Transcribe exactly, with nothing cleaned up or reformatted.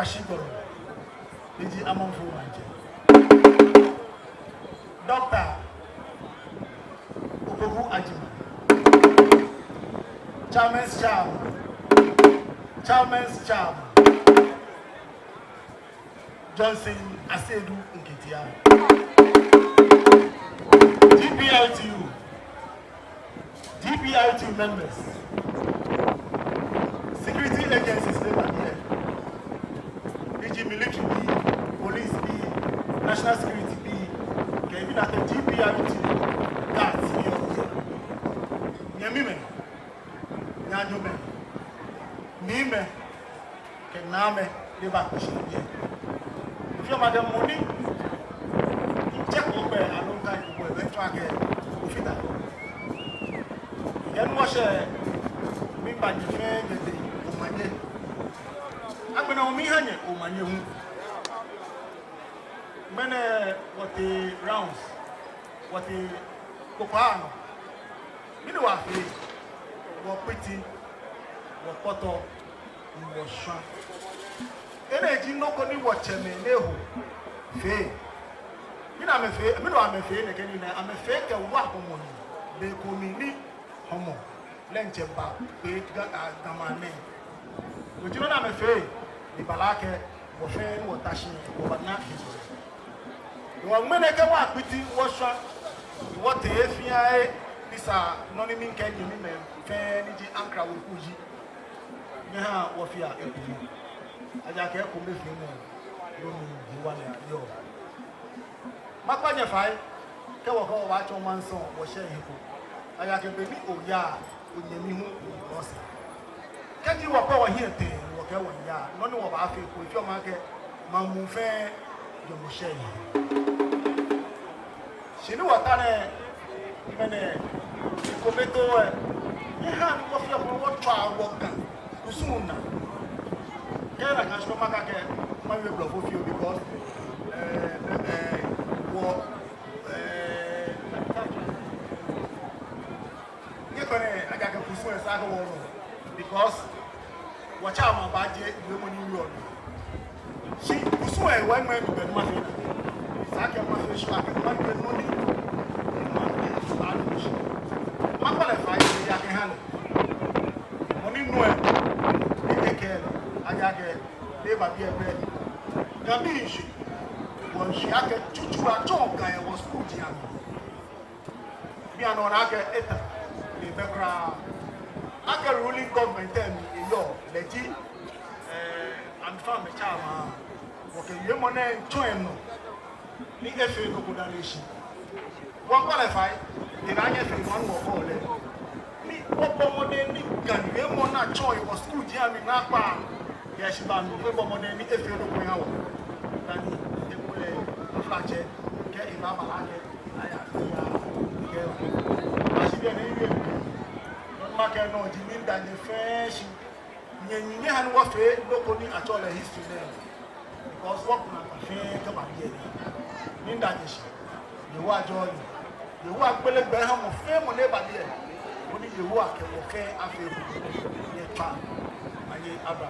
Shikpɔŋ, eji Amanfoɔ Maŋtsɛ. Doctor Opoku Ajima, Chairman's Chairman, Chairman's Chairman, Johnson Asiedu Nketia, G P L T U, G P L T U members, security agencies lɛ ba biɛ. Eji military bii, police bii, national security bii, kɛ ebi nɛɛ akɛ G P L T U guards bii. Nyɛmimɛi, nyɛ ajɔmɛi, niimɛi kɛ naamɛi ni ba kpee shi biɛ. Fioo ma de mɔ ni ŋtsɛ ko gbɛ aloo ŋkai ko gbɛ, be tsɔ akɛ ofata. Yɛ Nuŋtsɔ, miiŋa nyɛ fɛɛ nyɛdɛŋ omanye. Agbɛnɛ miiha nyɛ omanye hu. Ŋmɛnɛ wɔtee rounds, wɔtee kpokpaa nɔ. Mɛni wɔfee? Wɔkpiti, wɔkpɔtɔ, ni wɔshwa. Enɛ ji nɔ ko ni wɔtsɛmɛi ni eho fee. Mɛni amɛfee, mɛni amɛfee nɛkɛ nii nɛɛ, amɛfee kɛwa hɔmɔ nii, be ko mli ni hɔmɔ lɛ ŋtsɛ ba kpee Ga, a, Ga maŋ nɛɛ. No ji nɔ ni amɛfee, ni ebala akɛ wɔ fɛɛ ni wɔta shi wɔbana hejɔlɛ. Ni wɔ ŋmɛnɛ kɛ wɔkpiti wɔshwa, ni wɔtee he fɛɛ he, ni sa nɔ ni mikɛɛ nyɛmimɛi fɛɛ ni ji Ankra weku ji, nyɛhaa wɔfea ekome. Ejaakɛ ekomefeemɔ, no mli hewalɛ yɔɔ. Makpa nyɛ fai, kɛ wɔkɛɛ wɔbaatsɔ maŋsɔ wɔshɛ he ko. Ejaakɛ be ni oyaa, onyɛmi hu lɛ osɛɛ. Kɛji wɔkpɛ wɔhiɛ tɛŋŋ, wɔkɛɛ wɔyaa, nɔ ni wɔbaafee ko, fioo ma akɛ maŋ muu fɛɛ jɔɔmɔ shɛ he. Shi ni wɔta nɛɛ, ŋmɛnɛ, ekomefeemɔ, nyɛhaa ni wɔfea ekome wɔtswa wɔ Ga kusum naa. Kɛ nakai shi makɛɛ akɛ mawie Blɔfo fioo because, eh, eh, eh, wɔ, eh, nyɛkpɛlɛ, ejaakɛ kusum lɛ esa akɛ wɔnu, because wɔtsɛ amɛbaaje wiemɔ ni wieɔ nɔ. Shi kusum lɛ, wɔ ŋmɛnɛ be ni mafee nɛɛ, esa akɛ mafee sure akɛ mawie nɔ ni, ni maŋ ni baanu shi. Makpa lɛ fai, ejaakɛ eha lɛ. Mɔ ni nuɔ lɛ, ni ekɛɛ lɛ, ejaakɛ, eba biɛ pɛ. Ga mli shi, wɔshi akɛ tsutsu atsɔɔ Ga yɛ wɔ school ji amɛ. Bianɛ ona akɛ eta, ni ebɛ kwraa. Akɛ ruling government lɛ mli eyɔɔ, lɛ ji, eh, amɛfɛɛ amɛtsɛ amɛ. Wɔkɛ wiemɔ nɛɛ tsɔ enɔ, ni efee nɔ ko dani eshi. Wɔkpa lɛ fai, ni eha nyɛfee nɔ ni wɔkɛɔ lɛ. Ni wɔbɔ mɔdɛŋ ni Ga wiemɔ ni atsɔɔ yɛ wɔ school ji amɛ naakpa. Yɛ shi ba nu, wɔbɔ mɔdɛŋ ni efee nɔ ko eha wɔ. Dani ekolɛ aflatsɛ, kɛ eba bala akɛ aya, aya, kɛ eba. Ashi biɛ ni ewie. Nɔ ni makɛɛ nɔ ji ni mida nyɛ fɛɛ shi. Nyɛ, nyɛ, nyɛhaa ni wɔfee nɔ ko ni atsɛɔ lɛ history nɛɛ. Because wɔkɛ naagba fɛɛ kɛba biɛ nɛɛ. Ni mida nyɛ shi. Yehowa ajɔɔ nyɛ. Yehowa agbele gbɛ eha mɔ fɛɛ mɔ ni ba biɛ. Koni Yehowa kɛ wɔ fɛɛ afee eko. Nyɛtswaa. Manye aba.